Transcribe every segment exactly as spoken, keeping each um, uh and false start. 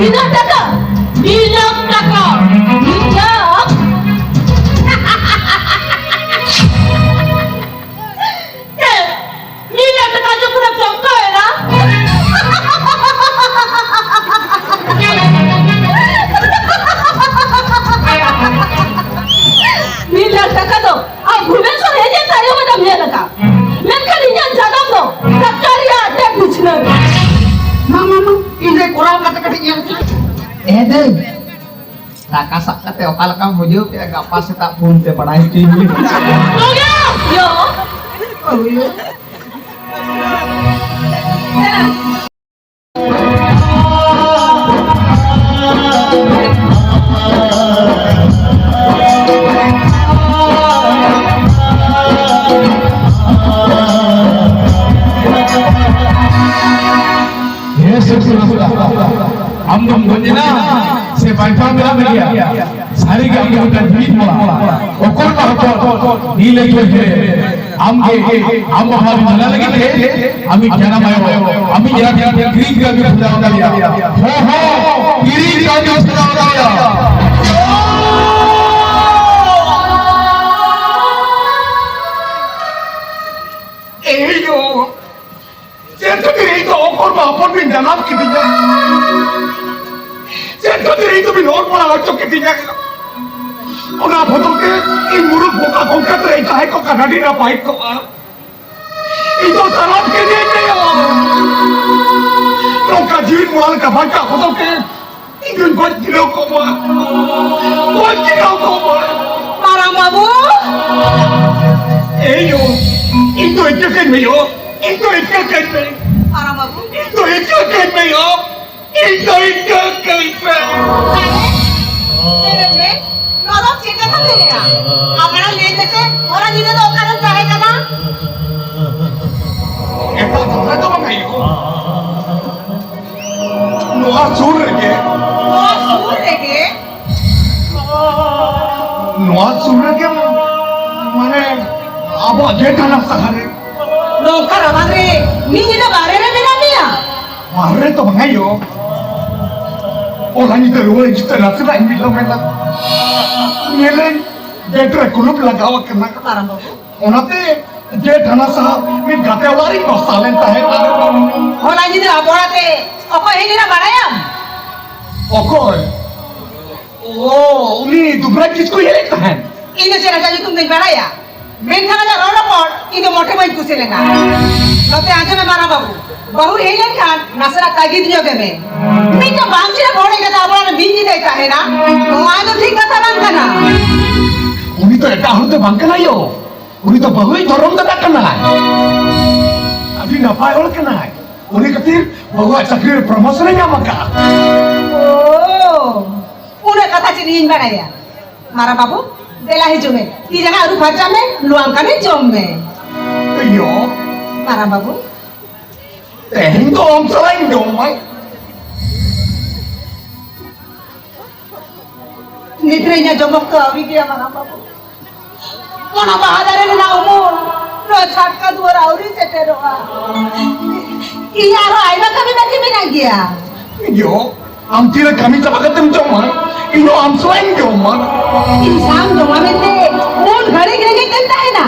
ᱛᱤᱱᱟᱹᱜ ᱴᱟᱠᱟ? ᱢᱤᱫ ᱞᱟᱠᱷ ᱴᱟᱠᱟ᱾ ᱢᱤᱫ ᱞᱟᱠᱷ? ᱪᱮᱫ? ᱢᱤᱫ ᱞᱟᱠᱷ ᱴᱟᱠᱟ ᱡᱚᱠᱷᱚᱱᱮᱢ ᱪᱚᱢᱠᱟᱣ ᱮᱱᱟ᱾ ᱢᱤᱫ ᱞᱟᱠᱷ ᱴᱟᱠᱟ ᱫᱚ ᱟᱢ ᱵᱷᱩᱵᱽᱱᱮᱥᱚᱨ ᱦᱮᱡ ᱮᱱ ᱛᱟᱭᱚᱢ ᱮᱢ ᱧᱮᱞ ᱟᱠᱟᱫ᱾ ᱢᱮᱱᱠᱷᱟᱱ ᱤᱧᱟᱜ ᱡᱟᱱᱟᱢ ᱫᱚ ᱰᱟᱠᱛᱟᱨ ᱨᱮᱭᱟᱜ ᱟᱛᱮ ᱵᱤᱪᱷᱱᱟᱹ ᱨᱮ᱾ ᱢᱟ, ᱢᱟ, ᱢᱟ, ᱤᱧ ᱨᱮ ᱠᱚᱨᱟᱣ ᱠᱟᱛᱮ ᱠᱟᱹᱴᱤᱡ ᱧᱮᱞ ᱦᱚᱪᱚᱧ ᱢᱮ᱾ ᱮ ᱫᱟᱹᱭ, ᱴᱟᱠᱟ ᱥᱟᱵ ᱠᱟᱛᱮ ᱚᱠᱟ ᱞᱮᱠᱟᱢ ᱵᱩᱡᱷᱟᱹᱣ ᱠᱮᱫᱟ? ᱜᱟᱯᱟ ᱥᱮᱛᱟᱜ ᱯᱷᱳᱱ ᱛᱮ ᱵᱟᱲᱟᱭ ᱦᱚᱪᱚᱧ ᱢᱮ᱾ ᱭᱳ! ᱦᱮᱸ, ᱥᱟᱹᱨᱤ ᱠᱟᱛᱷᱟ᱾ ᱟᱢ ᱫᱚᱢ ᱜᱚᱡ ᱮᱱᱟ ᱥᱮ ᱵᱟᱧᱪᱟᱣ ᱢᱮᱱᱟᱜ ᱢᱮᱭᱟ? ᱥᱟᱹᱨᱤ ᱜᱮ ᱟᱢ ᱫᱚ ᱢᱤᱫᱴᱟᱝ ᱡᱤᱣᱤᱫ ᱦᱚᱲ᱾ ᱚᱠᱚᱭ ᱢᱟ ᱦᱚᱯᱚᱱ, ᱱᱤᱭᱟᱹ ᱞᱟᱹᱭ ᱦᱚᱪᱚᱭ ᱢᱮ᱾ ᱟᱢ ᱜᱮ, ᱟᱢ ᱵᱟᱵᱟ ᱨᱮᱱ ᱡᱟᱞᱟ ᱞᱟᱹᱜᱤᱫ ᱛᱮ ᱟᱢᱤᱡ ᱡᱟᱱᱟᱢ ᱟᱭᱳ, ᱟᱢᱤᱡ ᱡᱟᱱᱟᱢ ᱟᱭᱳ ᱠᱤᱨᱤᱧ ᱠᱟᱹᱢᱤ ᱥᱟᱡᱟᱣ ᱫᱟᱲᱮᱭᱟᱜᱼᱟ᱾ ᱦᱚᱸ, ᱦᱚᱸ, ᱠᱤᱨᱤᱧ ᱠᱟᱹᱢᱤ ᱥᱟᱡᱟᱣ ᱫᱟᱲᱮᱭᱟᱜᱼᱟ᱾ ᱮᱭ ᱭᱳ, ᱪᱮᱫ ᱠᱷᱟᱹᱛᱤᱨ ᱤᱧ ᱫᱚ ᱚᱠᱚᱨ ᱵᱟ ᱦᱚᱯᱚᱱ ᱵᱤᱱ ᱡᱟᱱᱟᱢ ᱠᱤᱫᱤᱧᱟ? ᱪᱮᱫ ᱠᱷᱟᱹᱛᱤᱨ ᱤᱧ ᱫᱚᱵᱤᱱ ᱚᱞ ᱯᱟᱲᱦᱟᱣ ᱦᱚᱪᱚ ᱠᱤᱫᱤᱧᱟ? ᱚᱱᱟ ᱵᱚᱫᱚᱞ ᱛᱮ ᱤᱧ ᱢᱩᱨᱩᱠ ᱵᱚᱠᱟ ᱠᱚᱝᱠᱟ ᱨᱮ ᱛᱟᱦᱮᱸ ᱠᱚᱜ ᱠᱷᱟᱱ ᱟᱹᱰᱤ ᱱᱟᱯᱟᱭ ᱠᱚᱜᱼᱟ᱾ ᱤᱧ ᱫᱚ ᱥᱟᱱᱟᱢ ᱜᱮ ᱧᱮᱞ ᱢᱮᱭᱟ᱾ ᱱᱚᱝᱠᱟ ᱡᱤᱣᱤ ᱱᱚᱣᱟ ᱞᱮᱠᱟ ᱵᱟᱧᱪᱟᱣ ᱵᱚᱫᱚᱞ ᱛᱮ ᱤᱧ ᱫᱩᱧ ᱜᱚᱡ ᱡᱤᱨᱟᱹᱣ ᱠᱚᱜ ᱢᱟ᱾ ᱜᱚᱡ ᱡᱤᱨᱟᱹᱣ ᱠᱚᱜ ᱢᱟ᱾ ᱢᱟᱨᱟᱝ ᱵᱟᱹᱵᱩ! ᱮᱭ ᱭᱳ, ᱤᱧ ᱫᱚ ᱤᱠᱟᱹ ᱠᱟᱹᱧ ᱢᱮ ᱭᱳ᱾ ᱤᱧ ᱫᱚ ᱤᱠᱟᱹ ᱠᱟᱹᱧ ᱢᱮ᱾ ᱢᱟᱨᱟᱝ ᱵᱟᱹᱵᱩ! ᱤᱧ ᱫᱚ ᱤᱠᱟᱹ ᱠᱟᱹᱧ ᱢᱮ ᱭᱳ᱾ ᱤᱧ ᱫᱚ ᱤᱠᱟᱹ ᱠᱟᱹᱧ ᱢᱮ᱾ ᱟᱨᱮ, ᱪᱮᱫ ᱮᱢ ᱢᱮᱱ? ᱱᱚᱣᱟ ᱫᱚ ᱪᱮᱫ ᱠᱟᱛᱷᱟᱢ ᱞᱟᱹᱭᱮᱜᱼᱟ? ᱟᱢ ᱢᱟᱲᱟᱝ ᱞᱟᱹᱭ ᱢᱮᱥᱮ, ᱦᱚᱞᱟ ᱧᱤᱫᱟᱹ ᱫᱚ ᱚᱠᱟᱨᱮᱢ ᱛᱟᱦᱮᱸ ᱠᱟᱱᱟ? ᱮᱴᱟᱜ ᱡᱟᱦᱟᱸ ᱨᱮ ᱫᱚ ᱵᱟᱝ ᱦᱩᱭᱩᱜᱼᱟ᱾ ᱱᱚᱣᱟ ᱥᱩᱨ ᱨᱮᱜᱮ᱾ ᱱᱚᱣᱟ ᱥᱩᱨ ᱨᱮᱜᱮ? ᱱᱚᱣᱟ ᱥᱩᱨ ᱨᱮᱜᱮ, ᱢᱟᱱᱮ, ᱟᱵᱚᱣᱟᱜ ᱡᱮᱴ ᱦᱟᱱᱟ ᱥᱟᱦᱟ ᱨᱮ᱾ ᱱᱚᱝᱠᱟ ᱨᱟᱵᱟᱝ ᱨᱮ ᱢᱤᱫ ᱧᱤᱫᱟᱹ ᱵᱟᱦᱨᱮ ᱨᱮ ᱢᱮᱱᱟᱜ ᱢᱮᱭᱟ? ᱵᱟᱦᱨᱮ ᱫᱚ ᱵᱟᱝ ᱭᱳ᱾ ᱦᱚᱞᱟ ᱧᱤᱫᱟᱹ ᱨᱩᱣᱟᱹᱲ ᱦᱤᱡᱩᱜ ᱛᱮ ᱱᱟᱥᱮᱱᱟᱜ ᱤᱧ ᱵᱤᱞᱚᱢ ᱮᱱᱟ᱾ ᱧᱮᱞᱟᱹᱧ, ᱜᱮᱴ ᱨᱮ ᱠᱩᱞᱩᱯ ᱞᱟᱜᱟᱣ ᱟᱠᱟᱱᱟ᱾ ᱢᱟᱨᱟᱝ ᱵᱟᱹᱵᱩ᱾ ᱚᱱᱟᱛᱮ ᱜᱮᱴ ᱦᱟᱱᱟ ᱥᱟᱦᱟ ᱢᱤᱫ ᱜᱟᱛᱮ ᱚᱲᱟᱜ ᱨᱤᱧ ᱵᱟᱥᱟ ᱞᱮᱱ ᱛᱟᱦᱮᱸᱫ᱾ ᱦᱚᱞᱟ ᱧᱤᱫᱟᱹ ᱟᱵᱚ ᱚᱲᱟᱜ ᱛᱮ ᱚᱠᱚᱭ ᱦᱮᱡ ᱞᱮᱱᱟ ᱵᱟᱲᱟᱭᱟᱢ? ᱚᱠᱚᱭ? ᱳ, ᱩᱱᱤ ᱫᱩᱵᱨᱟᱡᱽ ᱠᱤᱥᱠᱩᱭ ᱦᱮᱡ ᱞᱮᱱ ᱛᱟᱦᱮᱸᱫ᱾ ᱤᱧ ᱫᱚ ᱪᱮᱫ ᱞᱮᱠᱟ ᱧᱩᱛᱩᱢ ᱫᱚᱧ ᱵᱟᱲᱟᱭᱟ? ᱢᱮᱱᱠᱷᱟᱱ ᱟᱡᱟᱜ ᱨᱚᱲ ᱨᱚᱯᱚᱲ ᱤᱧ ᱫᱚ ᱢᱚᱴᱷᱮ ᱵᱟᱹᱧ ᱠᱩᱥᱤ ᱞᱮᱱᱟ᱾ ᱱᱚᱛᱮ ᱟᱸᱡᱚᱢ ᱢᱮ ᱢᱟᱨᱟᱝ ᱵᱟᱹᱵᱩ, ᱵᱟᱹᱦᱩ ᱦᱮᱡ ᱞᱮᱱᱠᱷᱟᱱ ᱱᱟᱥᱮᱱᱟᱜ ᱛᱟᱹᱜᱤᱫ ᱧᱚᱜ ᱢᱮ᱾ ᱢᱤᱫᱴᱟᱝ ᱵᱟᱝ ᱪᱮᱫ ᱦᱚᱲ ᱦᱮᱡ ᱠᱟᱛᱮ ᱟᱵᱚ ᱚᱲᱟᱜ ᱨᱮ ᱢᱤᱫ ᱧᱤᱫᱟᱹᱭ ᱛᱟᱦᱮᱱᱟ, ᱱᱚᱣᱟ ᱫᱚ ᱴᱷᱤᱠ ᱠᱟᱛᱷᱟ ᱵᱟᱝ ᱠᱟᱱᱟ᱾ ᱩᱱᱤ ᱫᱚ ᱮᱴᱟᱜ ᱦᱚᱲ ᱫᱚ ᱵᱟᱝ ᱠᱟᱱᱟᱭ ᱭᱳ, ᱩᱱᱤ ᱫᱚ ᱵᱟᱹᱦᱩᱭ ᱫᱷᱚᱨᱚᱢ ᱫᱟᱫᱟ ᱠᱟᱱᱟᱭ᱾ ᱟᱹᱰᱤ ᱱᱟᱯᱟᱭ ᱦᱚᱲ ᱠᱟᱱᱟᱭ, ᱩᱱᱤ ᱠᱷᱟᱹᱛᱤᱨ ᱵᱟᱹᱦᱩᱣᱟᱜ ᱪᱟᱹᱠᱨᱤ ᱨᱮ ᱯᱨᱚᱢᱳᱥᱚᱱ ᱮ ᱧᱟᱢ ᱟᱠᱟᱫᱼᱟ᱾ ᱳ, ᱩᱱᱟᱹᱜ ᱠᱟᱛᱷᱟ ᱪᱮᱫ ᱤᱧ ᱵᱟᱲᱟᱭᱟ? ᱢᱟᱨᱟᱝ ᱵᱟᱹᱵᱩ, ᱫᱮᱞᱟ ᱦᱤᱡᱩᱜ ᱢᱮ, ᱛᱤ ᱡᱟᱸᱜᱟ ᱟᱹᱨᱩ ᱯᱷᱟᱨᱪᱟ ᱢᱮ, ᱞᱩᱣᱟᱢ ᱠᱟᱹᱢᱤ ᱡᱚᱢ ᱢᱮ᱾ ᱤᱭᱳ᱾ ᱢᱟᱨᱟᱝ ᱵᱟᱹᱵᱩ᱾ ᱛᱮᱦᱮᱧ ᱫᱚ ᱟᱢ ᱥᱟᱞᱟᱜ ᱤᱧ ᱡᱚᱢᱟ᱾ ᱱᱤᱛ ᱨᱮ ᱤᱧᱟᱹᱜ ᱡᱚᱢ ᱚᱠᱛᱚ ᱟᱹᱣᱨᱤ ᱜᱮᱭᱟ ᱢᱟᱨᱟᱝ ᱵᱟᱹᱵᱩ᱾ ᱚᱱᱟ ᱵᱟᱦᱟ ᱫᱟᱨᱮ ᱨᱮᱱᱟᱜ ᱩᱢᱩᱞ ᱱᱚᱣᱟ ᱪᱷᱟᱴᱠᱟ ᱫᱩᱣᱟᱹᱨ ᱟᱹᱣᱨᱤ ᱥᱮᱴᱮᱨᱚᱜᱼᱟ᱾ ᱤᱧ ᱟᱨᱦᱚᱸ ᱟᱭᱢᱟ ᱠᱟᱹᱢᱤ ᱵᱟᱹᱠᱤ ᱢᱮᱱᱟᱜ ᱜᱮᱭᱟ᱾ ᱤᱭᱳ, ᱟᱢ ᱛᱤᱨᱮ ᱠᱟᱹᱢᱤ ᱪᱟᱵᱟ ᱠᱟᱛᱮᱢ ᱡᱚᱢᱟ, ᱤᱧ ᱦᱚᱸ ᱟᱢ ᱥᱟᱞᱟᱜ ᱤᱧ ᱡᱚᱢᱟ᱾ ᱤᱧ ᱥᱟᱶ ᱡᱚᱢᱟ ᱢᱮᱱᱛᱮ ᱩᱱ ᱜᱷᱟᱹᱲᱤᱡ ᱨᱮᱸᱜᱮᱡ ᱛᱮᱢ ᱛᱟᱦᱮᱱᱟ?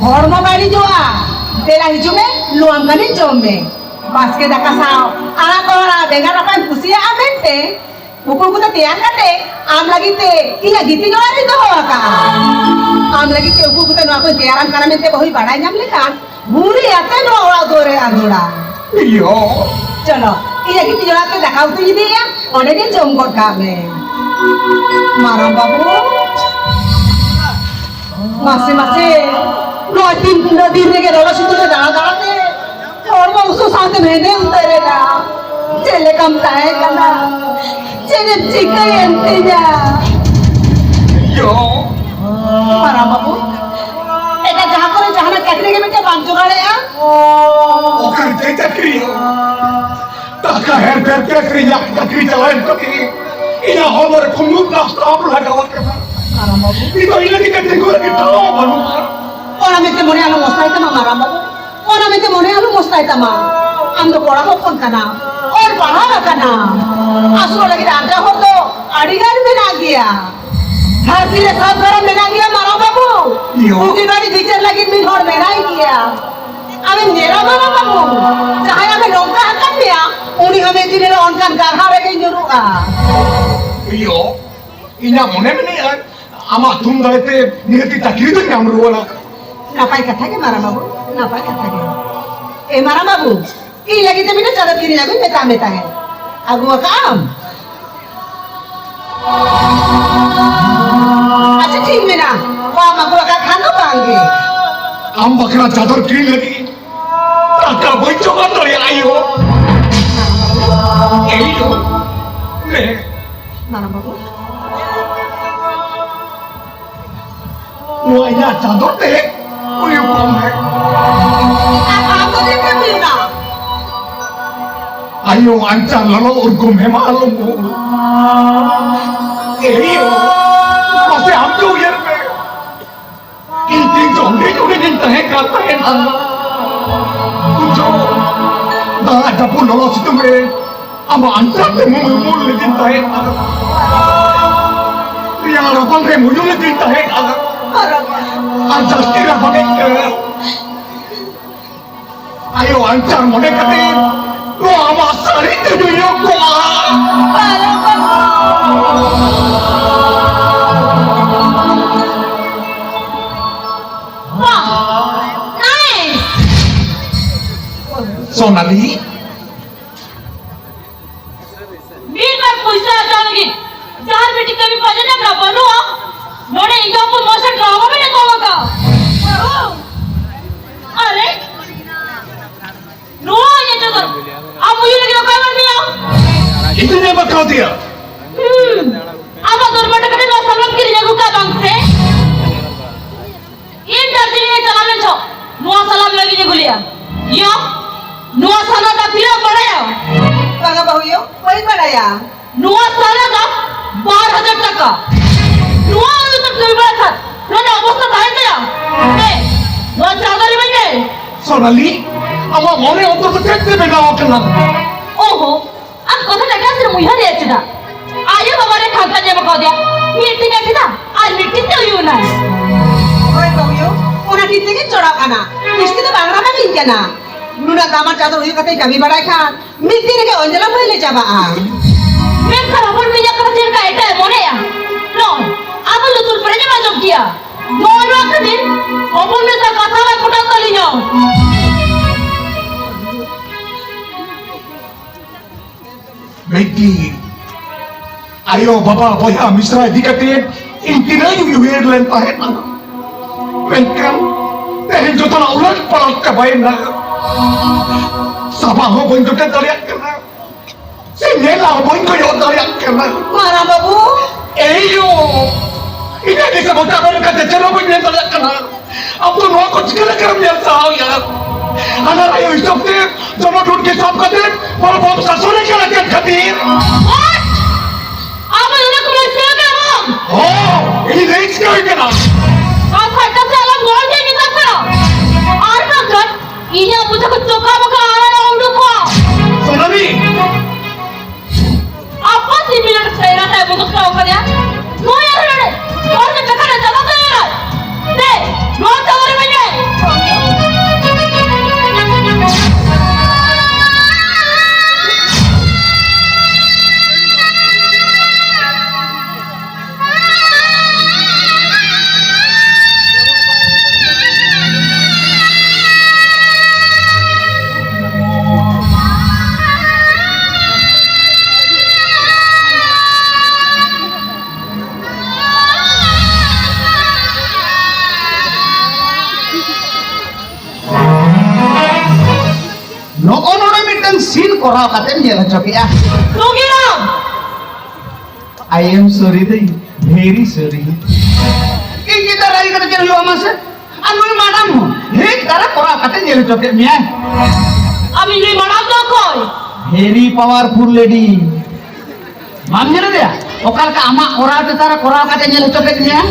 ᱦᱚᱲᱢᱚ ᱵᱟᱹᱲᱤᱡᱚᱜᱼᱟ᱾ ᱫᱮᱞᱟ ᱦᱤᱡᱩᱜ ᱢᱮ, ᱞᱩᱣᱟᱢ ᱠᱟᱹᱢᱤ ᱡᱚᱢ ᱢᱮ᱾ ᱵᱟᱥᱠᱮ ᱫᱟᱠᱟ ᱥᱟᱶ ᱟᱲᱟᱜ ᱠᱚ ᱟᱲᱟᱜ ᱵᱮᱸᱜᱟᱲ ᱨᱟᱯᱟᱜ ᱮᱢ ᱠᱩᱥᱤᱭᱟᱜᱼᱟ ᱢᱮᱱᱛᱮ ᱩᱠᱩ ᱩᱠᱩᱛᱮ ᱛᱮᱭᱟᱨ ᱠᱟᱛᱮ ᱟᱢ ᱞᱟᱹᱜᱤᱫ ᱛᱮ ᱤᱧᱟᱹᱜ ᱜᱤᱛᱤᱡ ᱚᱲᱟᱜ ᱨᱤᱧ ᱫᱚᱦᱚ ᱟᱠᱟᱫᱼᱟ᱾ ᱟᱢ ᱞᱟᱹᱜᱤᱫ ᱛᱮ ᱩᱠᱩ ᱩᱠᱩᱛᱮ ᱱᱚᱣᱟ ᱠᱚᱧ ᱛᱮᱭᱟᱨᱟᱢ ᱠᱟᱱᱟ ᱢᱮᱱᱛᱮ ᱵᱟᱹᱦᱩᱭ ᱵᱟᱲᱟᱭ ᱧᱟᱢ ᱞᱮᱠᱷᱟᱱ ᱵᱷᱩᱨᱤ ᱟᱛᱮ ᱱᱚᱣᱟ ᱚᱲᱟᱜ ᱫᱩᱣᱟᱹᱨ ᱨᱮ ᱟᱸᱫᱳᱲᱟ᱾ ᱤᱭᱳ᱾ ᱪᱚᱞᱚ, ᱤᱧᱟᱹᱜ ᱜᱤᱛᱤᱡ ᱚᱲᱟᱜ ᱛᱮ ᱫᱟᱠᱟ ᱩᱛᱩᱧ ᱤᱫᱤᱭᱟ, ᱚᱸᱰᱮ ᱜᱮ ᱡᱚᱢ ᱜᱚᱫ ᱠᱟᱜ ᱢᱮ᱾ ᱢᱟᱨᱟᱝ ᱵᱟᱹᱵᱩ, ᱢᱟᱥᱮ ᱢᱟᱥᱮ, ᱱᱚᱣᱟ ᱛᱤᱱ ᱛᱤᱱᱟᱹᱜ ᱫᱤᱱ ᱨᱮᱜᱮ ᱞᱚᱞᱚ ᱥᱤᱛᱩᱝ ᱨᱮ ᱫᱟᱬᱟ ᱫᱟᱬᱟ ᱛᱮ ᱦᱚᱲᱢᱚ ᱩᱥᱩ ᱥᱟᱶᱛᱮ ᱦᱮᱸᱫᱮ ᱩᱛᱟᱹᱨ ᱮᱱᱟ᱾ ᱪᱮᱫ ᱞᱮᱠᱟᱢ ᱛᱟᱦᱮᱸ ᱠᱟᱱᱟ? ᱪᱮᱫ ᱮᱢ ᱪᱤᱠᱟᱹᱭᱮᱱ ᱛᱤᱧᱟ? ᱭᱳ᱾ ᱢᱟᱨᱟᱝ ᱵᱟᱹᱵᱩ, ᱮᱴᱟᱜ ᱡᱟᱦᱟᱸ ᱠᱚᱨᱮ ᱡᱟᱦᱟᱱᱟᱜ ᱪᱟᱹᱠᱨᱤ ᱜᱮ ᱢᱤᱫᱴᱮᱱ ᱵᱟᱢ ᱡᱚᱜᱟᱲᱮᱜᱼᱟ? ᱚᱠᱟᱨᱮ ᱪᱮᱫ ᱪᱟᱹᱠᱨᱤ? ᱴᱟᱠᱟ ᱦᱮᱨ ᱯᱷᱮᱨ ᱛᱮ ᱟᱹᱠᱷᱨᱤᱧ ᱪᱟᱹᱠᱨᱤ ᱪᱟᱞᱟᱣᱮᱱ ᱠᱷᱟᱹᱛᱤᱨ ᱤᱧᱟᱹᱜ ᱦᱚᱲᱢᱚ ᱨᱮ ᱯᱷᱩᱞᱩᱠ ᱱᱟᱥᱛᱟᱣ ᱞᱟᱜᱟᱣ ᱟᱠᱟᱱᱟ᱾ ᱢᱟᱨᱟᱝ ᱵᱟᱹᱵᱩ᱾ ᱤᱧ ᱫᱚ ᱤᱱᱟᱹ ᱞᱟᱹᱜᱤᱫ ᱛᱮ ᱛᱤᱸᱜᱩ ᱞᱟᱹᱜᱤᱫ ᱴᱷᱟᱶ ᱵᱟᱹᱱᱩᱜᱼᱟ᱾ ᱚᱱᱟ ᱢᱮᱱᱛᱮ ᱢᱚᱱᱮ ᱟᱞᱚᱢ ᱚᱥᱟᱭ ᱛᱟᱢᱟ ᱢᱟᱨᱟᱝ ᱵᱟᱹᱵᱩ, ᱚᱱᱟ ᱢᱮᱱᱛᱮ ᱢᱚᱱᱮ ᱟᱞᱚᱢ ᱚᱥᱟᱭ ᱛᱟᱢᱟ᱾ ᱟᱢ ᱫᱚ ᱠᱚᱲᱟ ᱦᱚᱯᱚᱱ ᱠᱟᱱᱟᱢ, ᱯᱟᱲᱦᱟᱣ ᱟᱠᱟᱱᱟ᱾ ᱟᱹᱥᱩᱞ ᱞᱟᱹᱜᱤᱫ ᱟᱱᱴᱟ ᱦᱚᱲ ᱫᱚ ᱟᱹᱰᱤ ᱜᱟᱱ ᱢᱮᱱᱟᱜ ᱜᱮᱭᱟ᱾ ᱫᱷᱟᱹᱨᱛᱤ ᱨᱮ ᱥᱟᱵ ᱫᱷᱚᱨᱚᱢ ᱢᱮᱱᱟᱜ ᱜᱮᱭᱟ, ᱢᱟᱨᱟᱝ ᱵᱟᱹᱵᱩ᱾ ᱤᱭᱳ᱾ ᱵᱩᱜᱤ ᱵᱟᱹᱲᱤᱡ ᱵᱤᱪᱟᱹᱨ ᱞᱟᱹᱜᱤᱫ ᱢᱤᱫ ᱦᱚᱲ ᱢᱮᱱᱟᱭ ᱜᱮᱭᱟ᱾ ᱟᱢᱮᱢ ᱧᱮᱞᱟ, ᱢᱟᱨᱟᱝ ᱵᱟᱹᱵᱩ, ᱡᱟᱦᱟᱸᱭ ᱟᱢᱮ ᱱᱚᱝᱠᱟ ᱟᱠᱟᱫ ᱢᱮᱭᱟ, ᱩᱱᱤ ᱦᱚᱸ ᱢᱤᱫ ᱫᱤᱱ ᱦᱤᱞᱳᱜ ᱚᱱᱠᱟᱱ ᱜᱟᱨᱦᱟᱣ ᱨᱮᱜᱮ ᱧᱩᱨᱩᱜᱼᱟ᱾ ᱤᱭᱳ, ᱤᱧᱟᱜ ᱢᱚᱱᱮ ᱢᱮᱱᱮᱫᱼᱟ, ᱟᱢᱟᱜ ᱛᱷᱩᱢ ᱫᱟᱲᱮᱛᱮ ᱱᱤᱦᱟᱹᱛᱤ ᱪᱟᱹᱠᱨᱤ ᱫᱚᱧ ᱧᱟᱢ ᱨᱩᱣᱟᱹᱲᱟ᱾ ᱱᱟᱯᱟᱭ ᱠᱟᱛᱷᱟ ᱜᱮ, ᱢᱟᱨᱟᱝ ᱵᱟᱹᱵᱩ, ᱱᱟᱯᱟᱭ ᱠᱟᱛᱷᱟ ᱜᱮ᱾ ᱮ, ᱢᱟᱨᱟᱝ ᱵᱟᱹᱵᱩ, ᱤᱧ ᱞᱟᱹᱜᱤᱫ ᱛᱮ ᱢᱤᱫᱴᱟᱝ ᱪᱟᱫᱚᱨ ᱠᱤᱨᱤᱧ ᱟᱹᱜᱩᱧ ᱢᱮᱛᱟᱜ ᱢᱮ ᱛᱟᱦᱮᱸᱫ᱾ ᱟᱹᱜᱩ ᱟᱠᱟᱫ ᱟᱢ? ᱟᱪᱪᱷᱟ, ᱴᱷᱤᱠ ᱢᱮᱱᱟᱜᱼᱟ, ᱵᱟᱢ ᱟᱹᱜᱩ ᱟᱠᱟᱫ ᱠᱷᱟᱱ ᱫᱚ ᱵᱟᱝ ᱜᱮ᱾ ᱟᱢ ᱵᱟᱠᱷᱨᱟ ᱪᱟᱫᱚᱨ ᱠᱤᱨᱤᱧ ᱞᱟᱹᱜᱤᱫ ᱴᱟᱠᱟ ᱵᱟᱹᱧ ᱡᱚᱜᱟᱲ ᱫᱟᱲᱮᱭᱟᱜᱼᱟ, ᱟᱭᱳ᱾ ᱮ ᱟᱭᱳ, ᱞᱮ᱾ ᱢᱟᱨᱟᱝ ᱵᱟᱹᱵᱩ᱾ ᱱᱚᱣᱟ ᱤᱧᱟᱜ ᱪᱟᱸᱫᱚ ᱛᱮ ᱦᱩᱭᱩᱜ ᱠᱟᱱ ᱛᱟᱦᱮᱸ᱾ ᱟᱨ ᱟᱢ ᱫᱚ ᱪᱮᱫ ᱮᱢ ᱦᱩᱭᱩᱜᱼᱟ? ᱟᱭᱳ ᱟᱧᱪᱟᱨ ᱞᱚᱞᱚ ᱩᱨᱜᱩᱢ ᱦᱮᱢᱟᱞ ᱩᱢᱩᱞ᱾ ᱮ ᱟᱭᱳ, ᱢᱟᱥᱮ ᱟᱢ ᱜᱮ ᱩᱭᱦᱟᱹᱨ ᱢᱮ᱾ ᱤᱧ ᱛᱤᱱ ᱪᱚ ᱦᱩᱰᱤᱧ ᱦᱩᱰᱤᱧ ᱤᱧ ᱛᱟᱦᱮᱸ ᱠᱟᱱ ᱛᱟᱦᱮᱸᱱᱟ᱾ ᱩᱱ ᱡᱚᱠᱷᱚᱱ ᱫᱟᱜ ᱡᱟᱹᱯᱩᱫ ᱞᱚᱞᱚ ᱥᱤᱛᱩᱝ ᱨᱮ ᱟᱢᱟᱜ ᱟᱧᱪᱟᱨ ᱛᱮ ᱩᱢᱩᱞ ᱩᱢᱩᱞ ᱞᱤᱫᱤᱧ ᱛᱟᱦᱮᱸᱱᱟ᱾ ᱨᱮᱭᱟᱲ ᱨᱟᱵᱟᱝ ᱨᱮ ᱩᱭᱩ ᱞᱤᱫᱤᱧ ᱛᱟᱦᱮᱸᱱᱟ᱾ ᱟᱨ ᱡᱟᱹᱥᱛᱤ ᱨᱟᱵᱟᱝ ᱤᱧ ᱟᱹᱭᱠᱟᱹᱣ᱾ ᱟᱭᱳ ᱟᱧᱪᱟᱨ ᱢᱚᱱᱮ ᱠᱟᱛᱮ ᱱᱚᱣᱟ ᱟᱢᱟᱜ ᱥᱟᱹᱲᱤ ᱛᱮᱧ ᱩᱭᱩ ᱠᱚᱜᱼᱟ᱾ ᱵᱟᱦ! Nice! ᱥᱳᱱᱟᱞᱤ, ᱢᱤᱫ ᱵᱟᱨ ᱯᱚᱭᱥᱟ ᱦᱟᱛᱟᱣ ᱞᱟᱹᱜᱤᱫ ᱡᱟᱦᱟᱸ ᱢᱤᱫᱴᱤᱡ ᱠᱟᱹᱢᱤ ᱯᱟᱸᱡᱟ ᱧᱟᱢ ᱨᱮᱱᱟᱜ ᱵᱟᱹᱱᱩᱜᱼᱟ᱾ ᱱᱚᱰᱮ ᱤᱧ ᱦᱚᱯᱚᱱ ᱢᱚᱥᱮ ᱰᱨᱟᱢᱟ ᱵᱮᱱ ᱮᱛᱚᱦᱚᱵ ᱟᱠᱟᱫᱼᱟ᱾ ᱟᱨᱮ, ᱱᱚᱣᱟ ᱤᱧᱟᱹᱜ ᱪᱟᱫᱚᱨ ᱟᱢ ᱩᱭᱩ ᱞᱟᱹᱜᱤᱫ ᱚᱠᱚᱭ ᱮᱢᱟᱫ ᱢᱮᱭᱟ? ᱤᱧ ᱫᱚᱧ ᱮᱢ ᱟᱠᱟᱣᱫᱮᱭᱟ᱾ ᱦᱩᱸ, ᱟᱢᱟᱜ ᱫᱚᱨᱢᱟ ᱴᱟᱠᱟ ᱛᱮ ᱱᱚᱣᱟ ᱥᱟᱢᱟᱱ ᱠᱤᱨᱤᱧ ᱟᱹᱜᱩ ᱠᱟᱜ ᱵᱟᱝ ᱥᱮ? ᱤᱧ ᱫᱟᱨᱡᱤᱞᱤᱝ ᱮ ᱪᱟᱞᱟᱣ ᱞᱮᱱ ᱪᱚ, ᱱᱚᱣᱟ ᱥᱟᱞᱟ ᱞᱟᱹᱜᱤᱫ ᱮ ᱠᱩᱞᱤᱭᱟ᱾ ᱭᱚ, ᱱᱚᱣᱟ ᱥᱟᱞᱟ ᱫᱟ ᱛᱤᱱᱟᱹᱜ ᱵᱟᱲᱟᱭᱟ? ᱵᱟᱝᱟ ᱵᱟᱹᱦᱩ ᱭᱚ, ᱵᱟᱹᱧ ᱵᱟᱲᱟᱭᱟ᱾ ᱱᱚᱣᱟ ᱥᱟᱞᱟ ᱫᱟ ᱵᱟᱨ ᱦᱟᱡᱟᱨ ᱴᱟᱠᱟ᱾ ᱱᱚᱣᱟ ᱟᱹᱰᱤ ᱩᱛᱟᱹᱨ ᱠᱟᱹᱢᱤ ᱵᱟᱲᱟ ᱠᱷᱟᱱ, ᱱᱚᱣᱟ ᱚᱵᱚᱥᱛᱟ ᱛᱟᱦᱮᱱ ᱛᱟᱭᱟ? ᱮ, ᱱᱚᱣᱟ ᱪᱟᱣᱫᱟᱨᱤ ᱢᱮᱱ ᱢᱮ᱾ ᱥᱳᱱᱟᱞᱤ, ᱟᱢᱟᱜ ᱢᱚᱱᱮ ᱚᱱᱛᱚᱨ ᱫᱚ ᱪᱮᱫ ᱛᱮ ᱵᱮᱱᱟᱣ ᱟᱠᱟᱱᱟ? ᱚᱦᱚ, ᱟᱢ ᱠᱟᱛᱷᱟ ᱴᱟᱴᱟ ᱥᱮ ᱩᱭᱦᱟᱹᱨ ᱨᱮᱭᱟ ᱪᱮᱫᱟᱜ? ᱟᱭᱳ ᱵᱟᱵᱟ ᱨᱮ ᱠᱷᱟᱱ ᱠᱟᱱ ᱮᱢ ᱠᱟᱣᱫᱮᱭᱟ᱾ ᱢᱤᱫᱴᱤᱡ ᱜᱮ ᱪᱮᱫᱟᱜ? ᱟᱨ ᱢᱤᱫᱴᱤᱡ ᱛᱮ ᱩᱭᱩ ᱱᱟᱭ᱾ ᱦᱳᱭ ᱵᱟᱹᱦᱩᱭᱳ, ᱚᱱᱟ ᱴᱷᱤᱠ ᱛᱮᱜᱮ ᱪᱚᱲᱟᱣ ᱠᱟᱱᱟ᱾ ᱢᱤᱥᱛᱨᱤ ᱫᱚ ᱵᱟᱝ ᱨᱟᱱᱟ ᱤᱧ ᱠᱟᱱᱟ᱾ ᱱᱩᱱᱟᱹᱜ ᱫᱟᱢᱟᱱ ᱪᱟᱫᱚᱨ ᱩᱭᱩ ᱠᱟᱛᱮ ᱠᱟᱹᱢᱤ ᱵᱟᱲᱟᱭ ᱠᱷᱟᱱ ᱢᱤᱫ ᱫᱤᱱ ᱨᱮᱜᱮ ᱚᱧᱡᱚᱞᱟ ᱵᱟᱹᱭ ᱞᱮ ᱪᱟᱵᱟᱜᱼᱟ᱾ ᱢᱮᱱᱠᱷᱟᱱ ᱦᱚᱯᱚᱱ ᱢᱮᱭᱟ ᱠᱟᱛᱷᱟ ᱪᱮᱫ ᱞᱮᱠᱟ ᱮᱴᱟᱜ ᱮ ᱢᱚᱱᱮᱭᱟ? ᱱᱚᱜᱼᱚᱭ, ᱟᱵᱚ ᱞᱩᱛᱩᱨ ᱯᱮᱨᱮᱡ ᱮᱢ ᱟᱸᱡᱚᱢ ᱠᱮᱭᱟ᱾ ᱱᱚᱜᱼᱚᱭ ᱱᱚᱣᱟ ᱠᱷᱟᱹᱛᱤᱨ ᱦᱚᱯᱚᱱ ᱢᱮᱥᱟ ᱠᱟᱛᱷᱟ ᱵᱟᱭ ᱯᱚᱴᱟᱣ ᱛᱟᱹᱞᱤᱧᱟ᱾ ᱵᱤᱴᱤ, ᱟᱭᱳ, ᱵᱟᱵᱟ, ᱵᱚᱭᱦᱟ, ᱢᱤᱥᱨᱟ ᱤᱫᱤ ᱠᱟᱛᱮ ᱤᱧ ᱛᱤᱱᱟᱹᱜ ᱤᱧ ᱩᱭᱦᱟᱹᱨ ᱞᱮᱱ ᱛᱟᱦᱮᱸᱫ᱾ ᱢᱮᱱᱠᱷᱟᱱ ᱛᱮᱦᱮᱧ ᱡᱚᱛᱚᱱᱟᱜ ᱩᱞᱟᱹᱴ ᱯᱟᱞᱚᱴ ᱪᱟᱵᱟᱭᱮᱱᱟ᱾ ᱥᱟᱵᱟ ᱦᱚᱸ ᱵᱟᱹᱧ ᱡᱚᱴᱮᱫ ᱫᱟᱲᱮᱭᱟᱜ ᱠᱟᱱᱟ, ᱥᱮ ᱧᱮᱞᱟ ᱦᱚᱸ ᱵᱟᱹᱧ ᱠᱚᱭᱚᱜ ᱫᱟᱲᱮᱭᱟᱜ ᱠᱟᱱᱟ᱾ ᱢᱟᱨᱟᱝ ᱵᱟᱹᱵᱩ᱾ ᱮᱭᱳ, ᱤᱧᱟᱹᱜ ᱜᱮ ᱥᱮ ᱢᱚᱪᱟ ᱵᱟᱹᱱᱩᱜ ᱠᱟᱛᱮ ᱪᱮᱫ ᱦᱚᱸ ᱵᱟᱹᱧ ᱢᱮᱱ ᱫᱟᱲᱮᱭᱟᱜ ᱠᱟᱱᱟ᱾ ᱟᱢ ᱫᱚ ᱱᱚᱣᱟ ᱠᱚ ᱪᱤᱠᱟᱹ ᱞᱮᱠᱟᱢ ᱧᱮᱞ ᱥᱟᱦᱟᱣ ᱮᱭᱟ? ᱦᱟᱱᱟ ᱟᱭᱳ ᱦᱤᱥᱟᱹᱵ ᱛᱮ ᱡᱚᱱᱚ ᱴᱩᱴᱠᱤ ᱥᱟᱵ ᱠᱟᱛᱮ ᱦᱚᱲ ᱵᱚᱢ ᱥᱟᱥᱚᱱᱮ ᱠᱟᱱᱟ ᱪᱮᱫ ᱠᱷᱟᱹᱛᱤᱨ? ᱟᱢ ᱚᱱᱟ ᱠᱚ ᱞᱟᱹᱭ ᱥᱟᱹᱭ ᱠᱟᱱᱟ ᱵᱟᱝ? ᱦᱚᱸ, ᱤᱧ ᱞᱟᱹᱭ ᱪᱤᱠᱟᱹᱭ ᱠᱟᱱᱟ? ᱟᱢ ᱯᱷᱟᱴᱠᱟ ᱥᱮ ᱟᱞᱚᱢ ᱨᱚᱲ ᱜᱮ ᱢᱮᱛᱟᱢ ᱠᱟᱱᱟ᱾ ᱟᱨ ᱵᱟᱝᱠᱷᱟᱱ ᱤᱧᱟᱹᱜ ᱢᱚᱪᱟ ᱠᱷᱚᱱ ᱪᱚᱠᱟ ᱵᱟᱠᱟ ᱟᱲᱟᱝ ᱩᱰᱩᱠᱚᱜᱼᱟ᱾ ᱥᱳᱱᱟᱞᱤ! ᱟᱯᱟ ᱥᱤ ᱢᱤᱱᱤᱴ ᱥᱮᱨᱟ ᱛᱮ ᱵᱚᱱᱫᱚ ᱠᱟᱣ ᱠᱟᱫᱮᱭᱟ᱾ ᱱᱩᱭ ᱟᱨ ᱱᱚᱰᱮ ᱦᱚᱲ ᱛᱮ ᱠᱟᱛᱷᱟ ᱨᱮ ᱪᱟᱵᱟ ᱛᱟᱭᱟ᱾ ᱫᱮ, ᱱᱚᱣᱟ ᱪᱟᱵᱟ ᱨᱮ ᱵᱟᱹᱧ ᱞᱟᱹᱭ᱾ ᱱᱚᱜᱼᱚ ᱱᱚᱰᱮ ᱢᱤᱫᱴᱟᱝ ᱥᱤᱱ ᱠᱚᱨᱟᱣ ᱠᱟᱛᱮᱢ ᱧᱮᱞ ᱦᱚᱪᱚ ᱠᱮᱜᱼᱟ᱾ ᱨᱚᱜᱤᱨᱟᱢ! I am sorry ᱫᱟᱹᱭ, very sorry. ᱤᱧ ᱪᱮᱛᱟᱱ ᱨᱟᱹᱜᱤ ᱠᱟᱛᱮ ᱪᱮᱫ ᱦᱩᱭᱩᱜᱼᱟ ᱢᱟᱥᱮ? ᱟᱨ ᱱᱩᱭ ᱢᱟᱰᱟᱢ ᱦᱚᱸ ᱦᱮᱡ ᱫᱟᱨᱟ ᱠᱚᱨᱟᱣ ᱠᱟᱛᱮ ᱧᱮᱞ ᱦᱚᱪᱚ ᱠᱮᱫ ᱢᱮᱭᱟᱭ᱾ ᱟᱢ ᱤᱧ ᱱᱩᱭ ᱢᱟᱰᱟᱢ ᱫᱚ ᱚᱠᱚᱭ? Very powerful lady. ᱵᱟᱢ ᱧᱮᱞ ᱞᱮᱫᱮᱭᱟ? ᱚᱠᱟ ᱞᱮᱠᱟ ᱟᱢᱟᱜ ᱠᱚᱨᱟᱣ ᱪᱮᱛᱟᱱ ᱨᱮ ᱠᱚᱨᱟᱣ ᱠᱟᱛᱮ ᱧᱮᱞ ᱦᱚᱪᱚ ᱠᱮᱫ ᱢᱮᱭᱟ?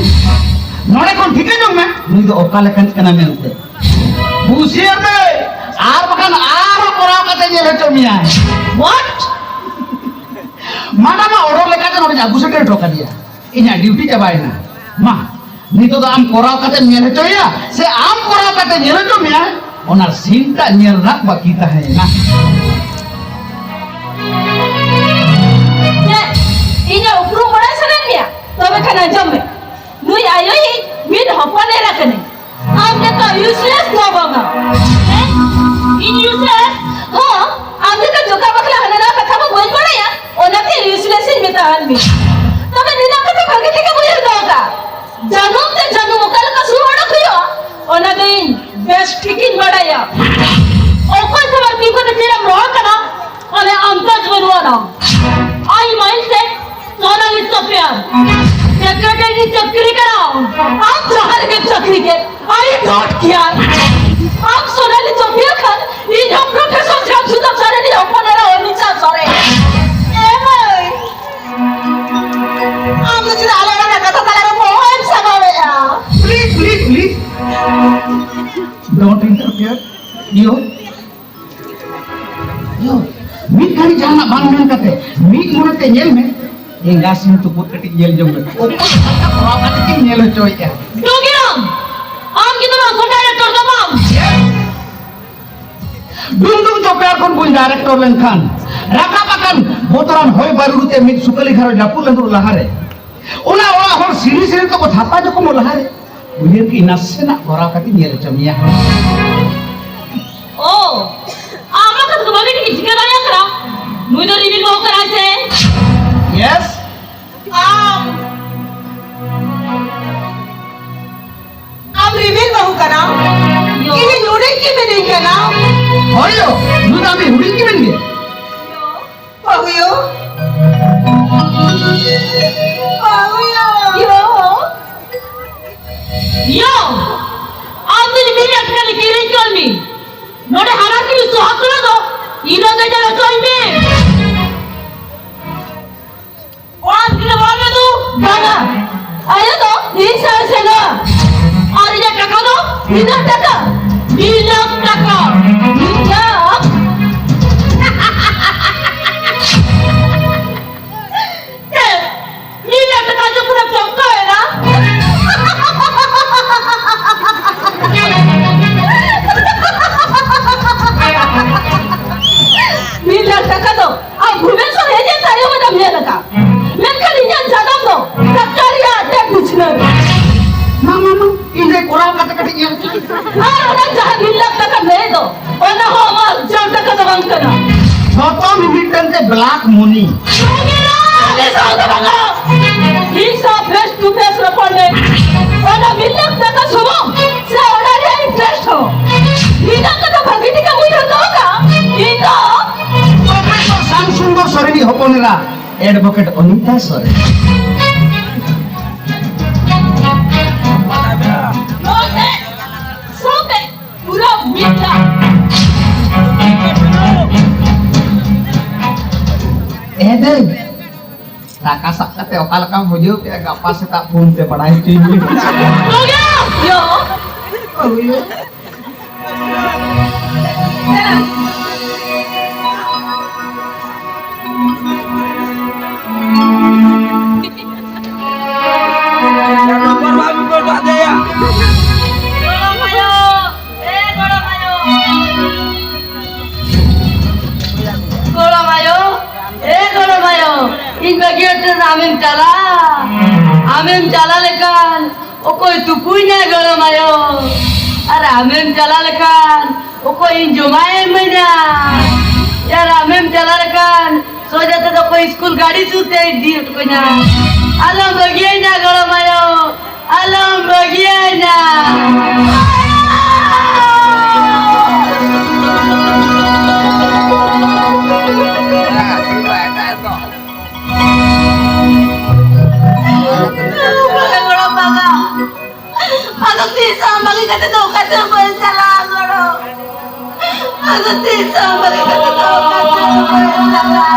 ᱱᱚᱰᱮ ᱠᱷᱚᱱ ᱴᱷᱤᱠᱟᱹ ᱡᱚᱝ ᱢᱮ, ᱱᱩᱭ ᱫᱚ ᱚᱠᱟ ᱞᱮᱠᱟᱱᱤᱡ ᱠᱟᱱᱟ ᱢᱮᱱᱛᱮ᱾ ᱦᱩᱥᱤᱭᱟᱹᱨ ᱫᱟᱹᱭ, ᱟᱨ ᱵᱟᱠᱷᱟᱱ ᱟᱨᱦᱚᱸ ᱠᱚᱨᱟᱣ ᱠᱟᱛᱮ ᱧᱮᱞ ᱦᱚᱪᱚ ᱢᱮᱭᱟ᱾ What? ᱢᱟᱰᱟ ᱢᱟ order ᱞᱮᱠᱟᱛᱮ ᱱᱚᱰᱮ ᱟᱹᱜᱩ ᱥᱮᱴᱮᱨ ᱦᱚᱴᱚ ᱠᱟᱫᱮᱭᱟ᱾ ᱤᱧᱟᱹᱜ duty ᱪᱟᱵᱟᱭᱮᱱᱟ᱾ ᱢᱟ, ᱱᱤᱛᱚᱜ ᱫᱚ ᱟᱢ ᱠᱚᱨᱟᱣ ᱠᱟᱛᱮᱢ ᱧᱮᱞ ᱦᱚᱪᱚᱭᱮᱭᱟ ᱥᱮ ᱟᱢ ᱠᱚᱨᱟᱣ ᱠᱟᱛᱮ ᱧᱮᱞ ᱦᱚᱪᱚ ᱢᱮᱭᱟ, ᱚᱱᱟ scene ᱴᱟᱜ ᱧᱮᱞ ᱨᱮᱱᱟᱜ ᱵᱟᱹᱠᱤ ᱛᱟᱦᱮᱸᱭᱮᱱᱟ᱾ ᱪᱮᱫ? ᱤᱧᱟᱹᱜ ᱩᱯᱨᱩᱢ ᱵᱟᱲᱟᱭ ᱥᱟᱱᱟᱭᱮᱫ ᱢᱮᱭᱟ? ᱛᱚᱵᱮ ᱠᱷᱟᱱ ᱟᱸᱡᱚᱢ ᱢᱮ, ᱱᱩᱭ ᱟᱭᱳᱭᱤᱡ ᱢᱤᱫ ᱦᱚᱯᱚᱱ ᱮᱨᱟ ᱠᱟᱹᱱᱟᱹᱧ᱾ ᱟᱢ ᱞᱮᱠᱟ useless ᱫᱚ ᱵᱟᱝᱟ᱾ ᱦᱮᱸ? ᱤᱧ useless? ᱦᱚᱸ, ᱟᱢ ᱞᱮᱠᱟ ᱡᱚᱠᱟ ᱵᱟᱠᱷᱞᱟ ᱦᱟᱱᱟ ᱱᱟᱣᱟ ᱠᱟᱛᱷᱟ ᱢᱟ ᱵᱟᱹᱧ ᱵᱟᱲᱟᱭᱟ, ᱚᱱᱟᱛᱮ useless ᱤᱧ ᱢᱮᱛᱟᱣᱟᱫ ᱢᱮᱭᱟ᱾ ᱛᱚᱵᱮ ᱱᱤᱱᱟᱹᱜ ᱠᱟᱛᱷᱟ ᱵᱷᱟᱜᱮ ᱴᱷᱤᱠᱮᱢ ᱩᱭᱦᱟᱹᱨ ᱫᱚᱦᱚ ᱠᱟᱜᱼᱟ᱾ ᱡᱟᱹᱱᱩᱢ ᱛᱮ ᱡᱟᱹᱱᱩᱢ ᱚᱠᱟ ᱞᱮᱠᱟ ᱥᱩᱨ ᱚᱰᱚᱠ ᱦᱩᱭᱩᱜᱼᱟ, ᱚᱱᱟ ᱫᱚ ᱤᱧ ᱵᱮᱥ ᱴᱷᱤᱠᱤᱧ ᱵᱟᱲᱟᱭᱟ᱾ ᱚᱠᱚᱭ ᱥᱟᱶ ᱛᱤᱸᱜᱩ ᱠᱟᱛᱮ ᱪᱮᱫ ᱮᱢ ᱨᱚᱲ ᱠᱟᱱᱟ, ᱚᱱᱟ ᱟᱱᱫᱟᱡ ᱵᱟᱹᱱᱩᱜ ᱟᱱᱟ᱾ ᱟᱭ ᱢᱟᱭᱤᱱ ᱛᱮ ᱥᱳᱱᱟᱞᱤ ᱪᱚᱯᱮᱭᱟᱨ, ᱥᱮᱠᱨᱮᱴᱟᱨᱤ ᱪᱟᱹᱠᱨᱤ ᱠᱟᱱᱟ᱾ ᱟᱢ ᱡᱟᱦᱟᱸ ᱨᱮᱜᱮᱢ ᱪᱟᱹᱠᱨᱤ ᱠᱮᱫ, I don't care. ᱟᱢ ᱥᱳᱱᱟᱞᱤ ᱪᱚᱯᱮᱭᱟᱨ ᱠᱷᱟᱱ, ᱤᱧ ᱦᱚᱸ ᱯᱨᱚᱯᱷᱮᱥᱚᱨ ᱥᱭᱟᱢ ᱥᱩᱸᱫᱚᱨ ᱥᱚᱨᱮᱱ ᱤᱧ ᱦᱚᱯᱚᱱ ᱮᱨᱟ ᱚᱨᱱᱤᱛᱟ ᱥᱚᱨᱮᱱ᱾ ᱮ ᱢᱟᱹᱭ, ᱟᱢ ᱫᱚ ᱪᱮᱫᱟᱜ ᱟᱞᱮ ᱚᱲᱟᱜ ᱨᱮᱱᱟᱜ ᱠᱟᱛᱷᱟ ᱛᱟᱞᱟᱨᱮ ᱵᱚᱦᱚᱜ ᱮᱢ ᱥᱟᱵᱟᱣᱮᱫᱼᱟ? Please, please, please. Don't interfere. You. ᱭᱳ, ᱢᱤᱫ ᱜᱷᱟᱹᱲᱤ ᱡᱟᱦᱟᱱᱟᱜ ᱵᱟᱝ ᱢᱮᱱ ᱠᱟᱛᱮ, ᱢᱤᱫ ᱢᱚᱱᱮᱛᱮ ᱧᱮᱞ ᱢᱮ, ᱮᱸᱜᱟ ᱥᱤᱢ ᱛᱩᱯᱩᱫ ᱠᱟᱹᱴᱤᱡ ᱧᱮᱞ ᱡᱚᱝ ᱢᱮ᱾ ᱚᱠᱚᱭ ᱥᱟᱶᱛᱮ ᱠᱚᱨᱟᱣ ᱠᱟᱛᱮ ᱠᱤᱱ ᱧᱮᱞ ᱦᱚᱪᱚᱭᱮᱫᱼᱟ? ᱰᱩᱝᱜᱤᱨᱟᱢ, ᱟᱢ ᱜᱮ ᱛᱚ ᱱᱚᱣᱟ ᱥᱚ director ᱫᱚ ᱵᱟᱝ? ᱰᱩᱝᱰᱩᱝ ᱪᱚᱯᱮᱭᱟᱨ ᱠᱷᱚᱱ ᱵᱚᱱ director ᱞᱮᱱᱠᱷᱟᱱ, ᱨᱟᱠᱟᱵ ᱟᱠᱟᱱ ᱵᱚᱛᱚᱨᱟᱱ ᱦᱚᱭ ᱵᱟᱹᱨᱩᱰᱤ ᱛᱮ ᱢᱤᱫ ᱥᱩᱠᱟᱹᱞᱤ ᱜᱷᱟᱨᱚᱸᱡᱽ ᱨᱟᱹᱯᱩᱫ ᱞᱮᱱ ᱞᱟᱦᱟᱨᱮ, ᱚᱱᱟ ᱚᱲᱟᱜ ᱦᱚᱲ ᱥᱤᱨᱤ ᱥᱤᱨᱤ ᱛᱮᱠᱚ ᱛᱷᱟᱯᱟ ᱡᱚᱠᱷᱚᱱ ᱞᱟᱦᱟᱨᱮ, ᱩᱭᱦᱟᱹᱨ ᱠᱤ ᱱᱟᱥᱮᱱᱟᱜ ᱠᱚᱨᱟᱣ ᱠᱟᱛᱮ ᱧᱮᱞ ᱦᱚᱪᱚ ᱢᱮᱭᱟ᱾ ᱳ, ᱟᱢᱟᱜ ᱠᱟᱛᱷᱟ ᱫᱚ ᱵᱷᱟᱜᱮ ᱴᱷᱤᱠ ᱴᱷᱤᱠᱟᱹ ᱫᱟᱲᱮᱭᱟᱜ ᱠᱟᱱᱟ᱾ ᱱᱩᱭ ᱫᱚ ᱨᱤᱢᱤᱞ ᱵᱟᱹᱦᱩ ᱠᱟᱱᱟᱭ ᱥᱮ? Yes. ᱟᱢ, ᱟᱢ ᱨᱤᱢᱤᱞ ᱵᱟᱹᱦᱩ ᱠᱟᱱᱟᱢ? ᱤᱧ ᱦᱩᱰᱤᱧ ᱜᱮ ᱢᱤᱱᱟᱹᱧ ᱠᱟᱱᱟ᱾ ᱦᱳᱭ ᱭᱳ, ᱱᱩᱭ ᱫᱚ ᱟᱢ ᱦᱩᱰᱤᱧ ᱜᱮ ᱢᱮᱱ ᱜᱮ᱾ ᱵᱟᱹᱦᱩᱭᱳ᱾ ᱵᱟᱹᱦᱩᱭᱳ᱾ ᱭᱳ᱾ ᱭᱳ᱾ ᱟᱢ ᱫᱚ ᱢᱤᱫ ᱟᱴᱠᱟᱨ ᱠᱤᱨᱤᱧ ᱠᱟᱜ ᱢᱮ᱾ ᱱᱚᱰᱮ ᱦᱟᱨᱟ ᱠᱤᱨᱤᱧ ᱥᱚᱦᱟᱜ ᱠᱚᱲᱟ ᱫᱚ ᱤᱱᱟᱹ ᱜᱮ ᱧᱮᱞ ᱦᱚᱪᱚᱭ ᱢᱮ᱾ ᱚᱲᱟᱜ ᱨᱮ ᱵᱟᱝ ᱢᱮ ᱫᱩ᱾ ᱵᱟᱝᱟ᱾ ᱟᱭᱳ ᱫᱚ ᱤᱧ ᱥᱟᱶ ᱥᱮᱱᱚᱜ᱾ ᱟᱨ ᱤᱧᱟᱹᱜ ᱴᱟᱠᱟ ᱫᱚ? ᱛᱤᱱᱟᱹᱜ ᱴᱟᱠᱟ? ᱢᱤᱫ ᱞᱟᱠᱷ ᱴᱟᱠᱟ᱾ ᱢᱤᱫ ᱞᱟᱠᱷ? ᱡᱚᱛᱚ ᱢᱤᱢᱤᱫᱴᱟᱝ ᱛᱮ black money᱾ ᱩᱱᱤ ᱥᱟᱶ ᱫᱚ ᱵᱟᱝᱟ᱾ ᱤᱧ ᱥᱟᱶ face to face ᱨᱚᱯᱚᱲ ᱢᱮ᱾ ᱚᱱᱟ ᱢᱤᱞᱟᱹᱯ ᱠᱟᱛᱷᱟ ᱥᱩᱢᱩᱝ ᱥᱮ ᱚᱱᱟ ᱨᱮᱭᱟᱜ interest ᱦᱚᱸ᱾ ᱤᱧᱟᱹᱜ ᱠᱟᱛᱷᱟ ᱵᱷᱟᱹᱜᱤ ᱴᱷᱤᱠ ᱮᱢ ᱩᱭᱦᱟᱹᱨ ᱫᱚᱦᱚ ᱠᱟᱜᱼᱟ᱾ ᱤᱧ ᱫᱚ Professor ᱥᱟᱢᱥᱩᱱᱫᱚᱨ ᱥᱚᱨᱮᱱᱤᱡ ᱦᱚᱯᱚᱱ ᱮᱨᱟ, Advocate ᱚᱱᱤᱛᱟ ᱥᱚᱨᱮᱱ᱾ ᱱᱚᱣᱟ ᱥᱮ ᱥᱟᱶᱛᱮ ᱯᱩᱨᱟᱹ ᱢᱤᱫ ᱫᱷᱟᱣ᱾ ᱮ ᱫᱟᱹᱭ, ᱴᱟᱠᱟ ᱥᱟᱵ ᱠᱟᱛᱮ ᱚᱠᱟ ᱞᱮᱠᱟᱢ ᱵᱩᱡᱷᱟᱹᱣ ᱠᱮᱫᱟ? ᱜᱟᱯᱟ ᱥᱮᱛᱟᱜ ᱯᱷᱳᱱ ᱛᱮ ᱵᱟᱲᱟᱭ ᱦᱚᱪᱚᱧ ᱢᱮ᱾ ᱭᱳ᱾ ᱦᱩᱭᱩᱜ᱾ ᱜᱚᱲᱚᱢ ᱟᱭᱳ, ᱮ ᱜᱚᱲᱚᱢ ᱟᱭᱳ᱾ ᱜᱚᱲᱚᱢ ᱟᱭᱳ, ᱮ ᱜᱚᱲᱚᱢ ᱟᱭᱳ, ᱤᱧ ᱵᱟᱹᱜᱤ ᱦᱚᱴᱚ ᱟᱢᱮᱢ ᱪᱟᱞᱟᱜᱼᱟ? ᱟᱢᱮᱢ ᱪᱟᱞᱟᱣ ᱞᱮᱠᱷᱟᱱ ᱚᱠᱚᱭ ᱛᱩᱯᱩᱭᱧᱟ ᱜᱚᱲᱚᱢ ᱟᱭᱳ? ᱟᱨ ᱟᱢᱮᱢ ᱪᱟᱞᱟᱣ ᱞᱮᱠᱷᱟᱱ ᱚᱠᱚᱭ ᱤᱧ ᱡᱚᱢᱟᱜ ᱮ ᱤᱢᱟᱹᱧᱟ? ᱟᱨ ᱟᱢᱮᱢ ᱪᱟᱞᱟᱣ ᱞᱮᱠᱷᱟᱱ ᱥᱚᱡᱟ ᱛᱮᱫᱚ ᱚᱠᱚᱭ ᱥᱠᱩᱞ ᱜᱟᱹᱰᱤ ᱥᱩᱨ ᱛᱮ ᱤᱫᱤ ᱦᱚᱴᱚ ᱠᱟᱹᱧᱟ? ᱟᱞᱚᱢ ᱵᱟᱹᱜᱤᱭᱟᱹᱧᱟ ᱜᱚᱲᱚᱢ ᱟᱭᱳ, ᱟᱞᱚᱢ ᱵᱟᱹᱜᱤᱭᱟᱹᱧᱟ᱾ ᱜᱚᱲᱚᱢ ᱵᱟᱵᱟ, ᱟᱫᱚ ᱛᱤᱥ ᱦᱚᱸ ᱵᱟᱹᱜᱤ ᱠᱟᱛᱮ ᱫᱚ ᱚᱠᱟ ᱛᱮᱦᱚᱸ ᱵᱟᱹᱧ ᱪᱟᱞᱟᱜᱼᱟ ᱜᱚᱲᱚᱢ᱾ ᱟᱫᱚ ᱛᱤᱥ ᱦᱚᱸ ᱵᱟᱹᱜᱤ ᱠᱟᱛᱮ ᱫᱚ ᱚᱠᱟ ᱛᱮᱦᱚᱸ ᱵᱟᱹᱧ ᱪᱟᱞᱟᱜᱼᱟ᱾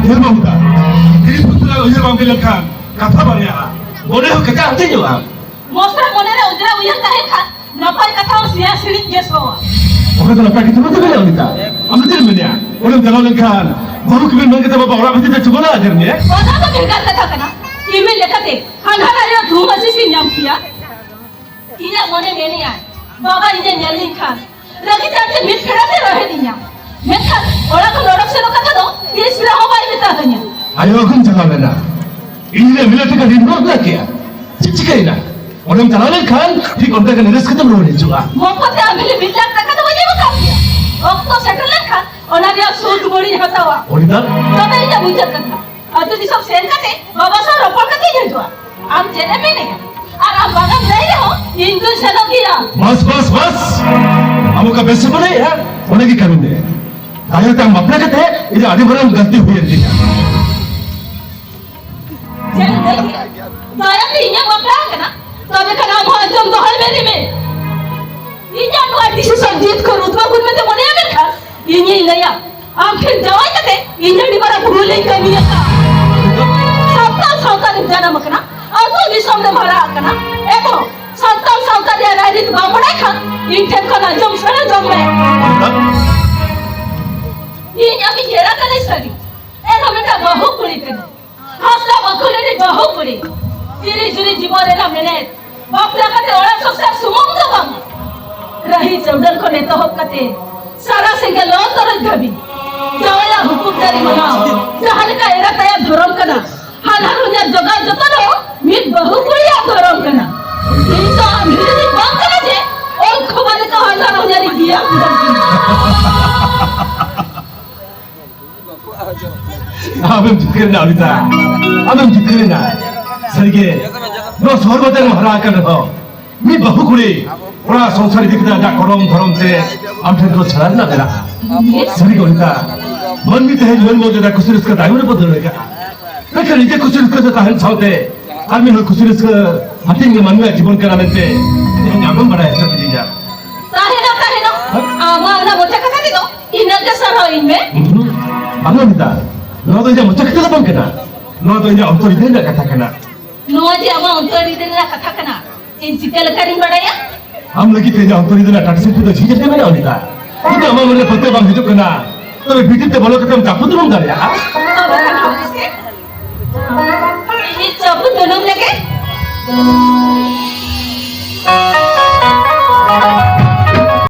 ᱩᱭᱦᱟᱹᱨ ᱵᱟᱝ ᱦᱩᱭᱩᱜᱼᱟ᱾ ᱦᱤᱲᱤᱧ ᱯᱩᱛᱩᱞ ᱟᱨ ᱩᱭᱦᱟᱹᱨ ᱵᱟᱝ ᱦᱩᱭ ᱞᱮᱱᱠᱷᱟᱱ ᱠᱟᱛᱷᱟ ᱵᱟᱝ ᱭᱟᱜᱼᱟ᱾ ᱢᱚᱱᱮ ᱦᱚᱸ ᱠᱮᱴᱮᱡ ᱦᱟᱹᱴᱤᱧᱚᱜᱼᱟ᱾ ᱢᱚᱥᱨᱟ ᱢᱚᱱᱮ ᱨᱮ ᱚᱡᱽᱨᱟ ᱩᱭᱦᱟᱹᱨ ᱛᱟᱦᱮᱱ ᱠᱷᱟᱱ ᱱᱟᱯᱟᱭ ᱠᱟᱛᱷᱟ ᱦᱚᱸ ᱥᱮᱭᱟ ᱥᱤᱬᱤᱡ ᱜᱮ ᱥᱚᱣᱟ᱾ ᱚᱠᱟ ᱫᱚ ᱱᱟᱯᱟᱭ ᱠᱟᱛᱷᱟ ᱵᱟᱝ ᱠᱟᱱᱟ, ᱚᱱᱤᱛᱟ? ᱟᱢ ᱫᱚ ᱪᱮᱫ ᱮᱢ ᱢᱮᱱᱮᱜᱼᱟ? ᱚᱸᱰᱮᱢ ᱪᱟᱞᱟᱣ ᱞᱮᱱᱠᱷᱟᱱ ᱵᱟᱹᱦᱩ ᱠᱤᱢᱤᱱ ᱢᱮᱱ ᱠᱟᱛᱮ ᱵᱟᱵᱟ ᱚᱲᱟᱜ ᱵᱷᱤᱛᱤᱨ ᱛᱮ ᱪᱩᱵᱟᱹᱞᱟ ᱟᱫᱮᱨ ᱢᱮᱭᱟ᱾ ᱚᱱᱟ ᱫᱚ ᱵᱷᱮᱜᱟᱨ ᱠᱟᱛᱷᱟ ᱠᱟᱱᱟ᱾ ᱠᱤᱢᱤᱱ ᱞᱮᱠᱟᱛᱮ ᱦᱟᱱᱦᱟᱨ ᱟᱭᱳ ᱫᱷᱩᱢ ᱟᱹᱥᱤᱥ ᱤᱧ ᱧᱟᱢ ᱠᱮᱭᱟ᱾ ᱤᱧᱟᱹᱜ ᱢᱚᱱᱮ ᱢᱮᱱᱮᱜᱼᱟᱭ, ᱵᱟᱵᱟ ᱤᱧᱮ ᱧᱮᱞ ᱞᱤᱧ ᱠᱷᱟᱱ ᱨᱟᱹᱜᱤ ᱛᱮ ᱟᱢ ᱴᱷᱮᱱ ᱢᱤᱫ ᱯᱷᱮᱲᱟ ᱛᱮ ᱨᱚᱦᱮᱫ ᱤᱧᱟ᱾ ᱢᱮᱱᱠᱷᱟᱱ ᱚᱲᱟᱜ ᱠᱷᱚᱱ ᱚᱰᱚᱠ ᱥᱮᱱᱚᱜ ᱠᱟᱛᱷᱟ ᱫᱚ ᱛᱤᱥ ᱨᱮᱦᱚᱸ ᱵᱟᱭ ᱢᱮᱛᱟ ᱫᱤᱧᱟ᱾ ᱟᱭᱳ ᱟᱹᱜᱩᱢ ᱪᱟᱞᱟᱣ ᱞᱮᱱᱟ, ᱤᱧ ᱨᱮ ᱢᱤᱞᱟᱹ ᱴᱟᱠᱟ ᱨᱤᱱ ᱵᱟᱹᱱᱩᱜ ᱠᱮᱭᱟ᱾ ᱪᱮᱫ ᱪᱤᱠᱟᱹᱭᱮᱱᱟ? ᱚᱸᱰᱮᱢ ᱪᱟᱞᱟᱣ ᱞᱮᱱᱠᱷᱟᱱ ᱴᱷᱤᱠ ᱚᱱᱠᱟ ᱜᱮ ᱱᱟᱹᱨᱤᱥ ᱠᱟᱛᱮᱢ ᱨᱩᱣᱟᱹᱲ ᱦᱤᱡᱩᱜᱼᱟ᱾ ᱢᱚᱯᱷᱚᱛ ᱛᱮ ᱟᱢ ᱴᱷᱮᱱ ᱢᱤᱫ ᱞᱟᱠᱷ ᱴᱟᱠᱟ ᱫᱚ ᱵᱟᱹᱧ ᱮᱢ ᱟᱠᱟᱫ ᱢᱮᱭᱟ᱾ ᱚᱠᱛᱚ ᱥᱮᱴᱮᱨ ᱞᱮᱱᱠᱷᱟᱱ ᱚᱱᱟ ᱨᱮᱭᱟᱜ ᱥᱩᱫ ᱵᱟᱹᱲᱤᱧ ᱦᱟᱛᱟᱣᱟ᱾ ᱚᱱᱤᱛᱟ? ᱛᱚᱵᱮ ᱤᱧᱟᱹᱜ ᱢᱩᱪᱟᱹᱫ ᱠᱟᱛᱷᱟ, ᱟᱹᱛᱩ ᱫᱤᱥᱚᱢ ᱥᱮᱱ ᱠᱟᱛᱮ ᱵᱟᱵᱟ ᱥᱟᱶ ᱨᱚᱯᱚᱲ ᱠᱟᱛᱮᱧ ᱦᱤᱡᱩᱜᱼᱟ᱾ ᱟᱢ ᱪᱮᱫ ᱮᱢ ᱢᱮᱱᱮᱜᱼᱟ? ᱟᱨ ᱟᱢ ᱵᱟᱝ ᱮᱢ ᱞᱟᱹᱭ ᱨᱮᱦᱚᱸ ᱤᱧ ᱫᱚᱧ ᱥᱮᱱᱚᱜ ᱜᱮᱭᱟ᱾ ᱵᱟᱥ, ᱵᱟᱥ, ᱵᱟᱥ! ᱟᱢ ᱚᱠᱟ ᱵᱮᱥ ᱮᱢ ᱢᱚᱱᱮᱭᱮᱜᱼᱟ, ᱚᱱᱟ ᱜᱮ ᱠᱟᱹᱢᱤ ᱢᱮ᱾ ᱫᱟᱭᱟ ᱛᱮ ᱟᱢ ᱵᱟᱯᱞᱟ ᱠᱟᱛᱮ ᱤᱧᱟᱹᱜ ᱟᱹᱰᱤ ᱢᱟᱨᱟᱝ ᱜᱟᱹᱞᱛᱤ ᱦᱩᱭᱮᱱ ᱛᱤᱧᱟ᱾ ᱪᱮᱫ ᱮᱢ ᱞᱟᱹᱭ ᱠᱮᱫᱟ? ᱫᱟᱭᱟ ᱛᱮ ᱤᱧᱮᱢ ᱵᱟᱯᱞᱟ ᱟᱠᱟᱱᱟ? ᱛᱚᱵᱮ ᱠᱷᱟᱱ ᱟᱢ ᱦᱚᱸ ᱟᱸᱡᱚᱢ ᱫᱚᱦᱚᱭ ᱢᱮ ᱨᱤᱢᱤᱞ᱾ ᱤᱧ ᱵᱟᱹᱦᱩ ᱢᱮᱱᱛᱮ ᱢᱚᱱᱮᱭᱟ, ᱢᱮᱱᱠᱷᱟᱱ ᱤᱧᱤᱧ ᱞᱟᱹᱭᱟ, ᱟᱢ ᱴᱷᱮᱱ ᱡᱟᱶᱟᱭ ᱠᱟᱛᱮ ᱤᱧ ᱟᱹᱰᱤ ᱢᱟᱨᱟᱝ ᱵᱷᱩᱞᱤᱧ ᱠᱟᱹᱢᱤ ᱟᱠᱟᱫᱼᱟ᱾ ᱥᱟᱱᱛᱟᱲ ᱥᱟᱶᱛᱟ ᱨᱮᱢ ᱡᱟᱱᱟᱢ ᱟᱠᱟᱱᱟ, ᱟᱹᱛᱩ ᱫᱤᱥᱚᱢ ᱨᱮᱢ ᱦᱟᱨᱟ ᱟᱠᱟᱱᱟ, ᱮᱵᱚᱝ ᱥᱟᱱᱛᱟᱲ ᱥᱟᱶᱛᱟ ᱨᱮᱭᱟᱜ ᱨᱟᱭᱨᱤᱛ ᱵᱟᱢ ᱵᱟᱲᱟᱭ ᱠᱷᱟᱱ ᱤᱧ ᱴᱷᱮᱱ ᱠᱷᱚᱱ ᱟᱸᱡᱚᱢ ᱥᱮᱬᱟ ᱡᱚᱝ ᱢᱮ᱾ ᱤᱧ ᱟᱢᱤᱧ ᱮᱨᱟ ᱠᱟᱹᱱᱟᱹᱧ ᱥᱟᱹᱨᱤ, ᱮᱱᱦᱚᱸ ᱢᱤᱫᱴᱟᱝ ᱵᱟᱹᱦᱩ ᱠᱩᱲᱤ ᱠᱟᱹᱱᱟᱹᱧ᱾ ᱦᱟᱥᱟ ᱵᱟᱹᱠᱷᱩᱞ ᱨᱤᱱᱤᱡ ᱵᱟᱹᱦᱩ ᱠᱩᱲᱤ, ᱛᱤᱨᱤ ᱡᱩᱨᱤ ᱡᱤᱵᱚᱱ ᱨᱮᱱᱟᱜ ᱢᱮᱱᱮᱛ, ᱵᱟᱯᱞᱟ ᱠᱟᱛᱮ ᱚᱲᱟᱜ ᱥᱚᱝᱥᱟᱨ ᱥᱩᱢᱩᱝ ᱫᱚ ᱵᱟᱝ, ᱨᱟᱹᱦᱤ ᱪᱟᱹᱣᱰᱟᱹᱞ ᱠᱷᱚᱱ ᱮᱛᱚᱦᱚᱵ ᱠᱟᱛᱮ ᱥᱟᱨᱟ ᱥᱮᱸᱜᱮᱞ ᱞᱚ ᱛᱚᱨᱚᱡ ᱫᱷᱟᱹᱵᱤᱡ ᱡᱟᱶᱟᱭᱟᱜ ᱦᱩᱠᱩᱢ ᱡᱟᱹᱨᱤ ᱢᱟᱱᱟᱣ, ᱡᱟᱦᱟᱸ ᱞᱮᱠᱟ ᱮᱨᱟᱛ ᱟᱭᱟᱜ ᱫᱷᱚᱨᱚᱢ ᱠᱟᱱᱟ, ᱦᱟᱱᱦᱟᱨ ᱦᱚᱧᱦᱟᱨ ᱡᱚᱜᱟᱣ ᱡᱚᱛᱚᱱ ᱦᱚᱸ ᱢᱤᱫ ᱵᱟᱹᱦᱩ ᱠᱩᱲᱤᱭᱟᱜ ᱫᱷᱚᱨᱚᱢ ᱠᱟᱱᱟ᱾ ᱤᱧ ᱫᱚ ᱟᱢ ᱦᱤᱲᱤᱧ ᱵᱟᱝ ᱠᱟᱱᱟ ᱡᱮ ᱚᱞ ᱠᱷᱚᱵᱟ ᱞᱮᱠᱟ ᱦᱟᱱᱦᱟᱨ ᱦᱚᱧᱦᱟᱨᱤᱧ ᱜᱮᱭᱟ᱾ ᱟᱢᱮᱢ ᱡᱤᱛᱠᱟᱹᱨ ᱮᱱᱟ, ᱚᱱᱤᱛᱟ᱾ ᱟᱢᱮᱢ ᱡᱤᱛᱠᱟᱹᱨ ᱮᱱᱟ᱾ ᱥᱟᱹᱨᱤᱜᱮ, ᱱᱚᱣᱟ ᱥᱚᱦᱚᱨ ᱵᱟᱡᱟᱨ ᱨᱮᱢ ᱦᱟᱨᱟ ᱟᱠᱟᱱ ᱨᱮᱦᱚᱸ, ᱢᱤᱫ ᱵᱟᱹᱦᱩ ᱠᱩᱲᱤ ᱚᱲᱟᱜ ᱥᱚᱝᱥᱟᱨ ᱤᱫᱤ ᱠᱟᱛᱮ ᱟᱡᱟᱜ ᱠᱚᱨᱚᱢ ᱫᱷᱚᱨᱚᱢ ᱛᱮ ᱟᱢ ᱴᱷᱮᱱ ᱠᱚ ᱥᱮᱬᱟ ᱨᱮᱱᱟᱜ ᱢᱮᱱᱟᱜᱼᱟ᱾ ᱥᱟᱹᱨᱤᱜᱮ, ᱚᱱᱤᱛᱟ᱾ ᱢᱟᱹᱱᱢᱤ ᱛᱮᱦᱮᱧ ᱢᱟᱹᱱ ᱢᱚᱨᱡᱟᱫᱟ ᱠᱩᱥᱤ ᱨᱟᱹᱥᱠᱟᱹ ᱛᱟᱭᱚᱢ ᱨᱮᱵᱚ ᱫᱟᱹᱲ ᱟᱠᱟᱫᱼᱟ᱾ ᱢᱮᱱᱠᱷᱟᱱ ᱱᱤᱡᱮ ᱠᱩᱥᱤ ᱨᱟᱹᱥᱠᱟᱹ ᱛᱮ ᱛᱟᱦᱮᱱ ᱥᱟᱶᱛᱮ ᱟᱨ ᱢᱤᱫ ᱦᱚᱲ ᱠᱩᱥᱤ ᱨᱟᱹᱥᱠᱟᱹ ᱦᱟᱹᱴᱤᱧ ᱜᱮ ᱢᱟᱹᱱᱢᱤᱭᱟᱜ ᱡᱤᱵᱚᱱ ᱠᱟᱱᱟ ᱢᱮᱱᱛᱮ ᱛᱮᱦᱮᱧ ᱟᱢᱮᱢ ᱵᱟᱲᱟᱭ ᱦᱚᱪᱚ ᱠᱤᱫᱤᱧᱟ᱾ ᱛᱟᱦᱮᱱᱟ, ᱛᱟᱦᱮᱱᱟ᱾ ᱦᱮᱸ? ᱟᱢᱟᱜ ᱚᱱᱟ ᱢᱚᱪᱟ ᱠᱟᱛᱷᱟ ᱛᱮᱫᱚ ᱤᱱᱟᱹᱜ ᱜᱮ ᱥᱟᱨᱦᱟᱣ ᱤᱧ ᱢᱮ᱾ ᱦᱩᱸ᱾ ᱵᱟᱝᱟ ᱚᱱᱤᱛᱟ, ᱱᱚᱣᱟ ᱫᱚ ᱤᱧᱟᱹᱜ ᱢᱚᱪᱟ ᱠᱟᱛᱷᱟ ᱫᱚ ᱵᱟᱝ ᱠᱟᱱᱟ᱾ ᱱᱚᱣᱟ ᱫᱚ ᱤᱧᱟᱹᱜ ᱚᱱᱛᱚᱨ ᱦᱨᱤᱫᱟᱹᱭ ᱨᱮᱱᱟᱜ ᱠᱟᱛᱷᱟ ᱠᱟᱱᱟ᱾ ᱱᱚᱣᱟ ᱡᱮ ᱟᱢᱟᱜ ᱚᱱᱛᱚᱨ ᱦᱨᱤᱫᱟᱹᱭ ᱨᱮᱱᱟᱜ ᱠᱟᱛᱷᱟ ᱠᱟᱱᱟ, ᱤᱧ ᱪᱤᱠᱟᱹ ᱞᱮᱠᱟᱨᱤᱧ ᱵᱟᱲᱟᱭᱟ? ᱟᱢ ᱞᱟᱹᱜᱤᱫ ᱛᱮ ᱤᱧᱟᱹᱜ ᱚᱱᱛᱚᱨ ᱦᱨᱤᱫᱟᱹᱭ ᱨᱮᱱᱟᱜ ᱴᱟᱴ ᱥᱤᱞᱯᱤ ᱫᱚ ᱡᱷᱤᱡ ᱟᱠᱟᱱᱟ ᱚᱱᱤᱛᱟ᱾ ᱡᱩᱫᱤ ᱟᱢᱟᱜ ᱢᱚᱱᱮ ᱯᱟᱹᱛᱭᱟᱹᱣ ᱵᱟᱝ ᱦᱤᱡᱩᱜ ᱠᱟᱱᱟ, ᱛᱚᱵᱮ ᱵᱷᱤᱛᱤᱨ ᱛᱮ ᱵᱚᱞᱚ ᱠᱟᱛᱮᱢ ᱪᱟᱯᱩ ᱫᱩᱱᱩᱢ ᱫᱟᱲᱮᱭᱟᱜᱼᱟ᱾ ᱤᱧ ᱪᱟᱯᱩ ᱫᱩᱱᱩᱢ ᱞᱮᱜᱮ᱾